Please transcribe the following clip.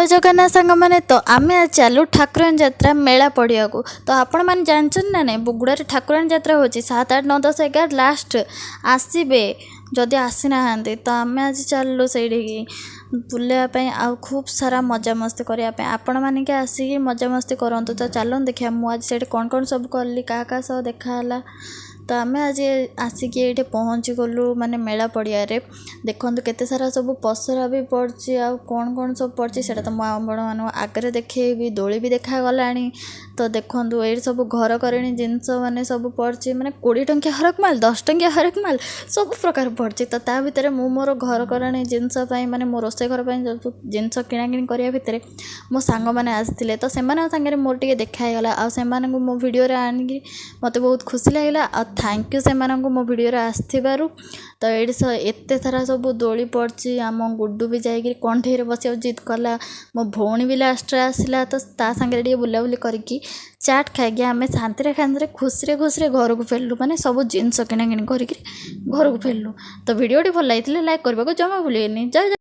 ଜୟ ଜଗନ୍ନାଥ ସାଙ୍ଗମାନେ। ତ ଆମେ ଆଜି ଚାଲୁ ଠାକୁରାଣୀ ଯାତ୍ରା ମେଳା ପଡ଼ିବାକୁ। ତ ଆପଣମାନେ ଜାଣିଛନ୍ତି ନା ନାଇଁ, ବୁଗୁଡ଼ାରେ ଠାକୁରାଣୀ ଯାତ୍ରା ହେଉଛି 7, 8, 9, 10, 11 ଲାଷ୍ଟ। ଆସିବେ ଯଦି ଆସିନାହାନ୍ତି। ତ ଆମେ ଆଜି ଚାଲିଲୁ ସେଇଠିକି ବୁଲିବା ପାଇଁ ଆଉ ଖୁବ୍ ସାରା ମଜାମସ୍ତି କରିବା ପାଇଁ। ଆପଣମାନେ କି ଆସିକି ମଜାମସ୍ତି କରନ୍ତୁ। ତ ଚାଲନ୍ତୁ ଦେଖିବା, ମୁଁ ଆଜି ସେଇଠି କ'ଣ କ'ଣ ସବୁ କଲି, କାହା କାହା ସହ ଦେଖା ହେଲା। ତ ଆମେ ଆଜି ଆସିକି ଏଇଠି ପହଞ୍ଚିଗଲୁ, ମାନେ ମେଳା ପଡ଼ିଆରେ। ଦେଖନ୍ତୁ, କେତେ ସାରା ସବୁ ପସରା ବି ପଡ଼ିଛି ଆଉ କ'ଣ କ'ଣ ସବୁ ପଡ଼ିଛି, ସେଇଟା ତ ମୁଁ ଆପଣମାନଙ୍କୁ ଆଗରେ ଦେଖେଇବି। ଦୋଳି ବି ଦେଖାଗଲାଣି। ତ ଦେଖନ୍ତୁ, ଏଇଠି ସବୁ ଘର କରଣୀ ଜିନିଷ ମାନେ ସବୁ ପଡ଼ିଛି, ମାନେ 20 ଟଙ୍କିଆ ହରକ ମାଲ, 10 ଟଙ୍କିଆ ହରକ ମାଲ, ସବୁ ପ୍ରକାର ପଡ଼ିଛି। ତ ତା ଭିତରେ ମୁଁ ମୋର ଘର କରଣୀ ଜିନିଷ ପାଇଁ, ମାନେ ମୋ ରୋଷେଇ ଘର ପାଇଁ ଯେଉଁ ଜିନିଷ କିଣାକିଣି କରିବା ଭିତରେ ମୋ ସାଙ୍ଗମାନେ ଆସିଥିଲେ। ତ ସେମାନଙ୍କ ସାଙ୍ଗରେ ମୋର ଟିକେ ଦେଖା ହେଇଗଲା ଆଉ ସେମାନଙ୍କୁ ମୋ ଭିଡ଼ିଓରେ ଆଣିକି ମୋତେ ବହୁତ ଖୁସି ଲାଗିଲା। ଆଉ thank you ସେମାନଙ୍କୁ ମୋ ଭିଡ଼ିଓରେ ଆସିଥିବାରୁ। ତ ଏଇଠି ଏତେ ସାରା ସବୁ ଦୋଳି ପଡ଼ିଛି। ଆମ ଗୁଡ଼ୁ ବି ଯାଇକିରି କଣ୍ଢେଇରେ ବସିବାକୁ ଜିଦ୍ କଲା। ମୋ ଭଉଣୀ ବି ଲାଷ୍ଟରେ ଆସିଲା। ତ ତା ସାଙ୍ଗରେ ଟିକେ ବୁଲାବୁଲି କରିକି, ଚାଟ୍ ଖାଇକି ଆମେ ଶାନ୍ତିରେ ଶାନ୍ତିରେ, ଖୁସିରେ ଖୁସିରେ ଘରକୁ ଫେରିଲୁ, ମାନେ ସବୁ ଜିନିଷ କିଣାକିଣି କରିକି ଘରକୁ ଫେରିଲୁ। ତ ଭିଡ଼ିଓଟି ଭଲ ଲାଗିଥିଲେ ଲାଇକ୍ କରିବାକୁ ଜମା ଭୁଲିବେନି। ଜୟ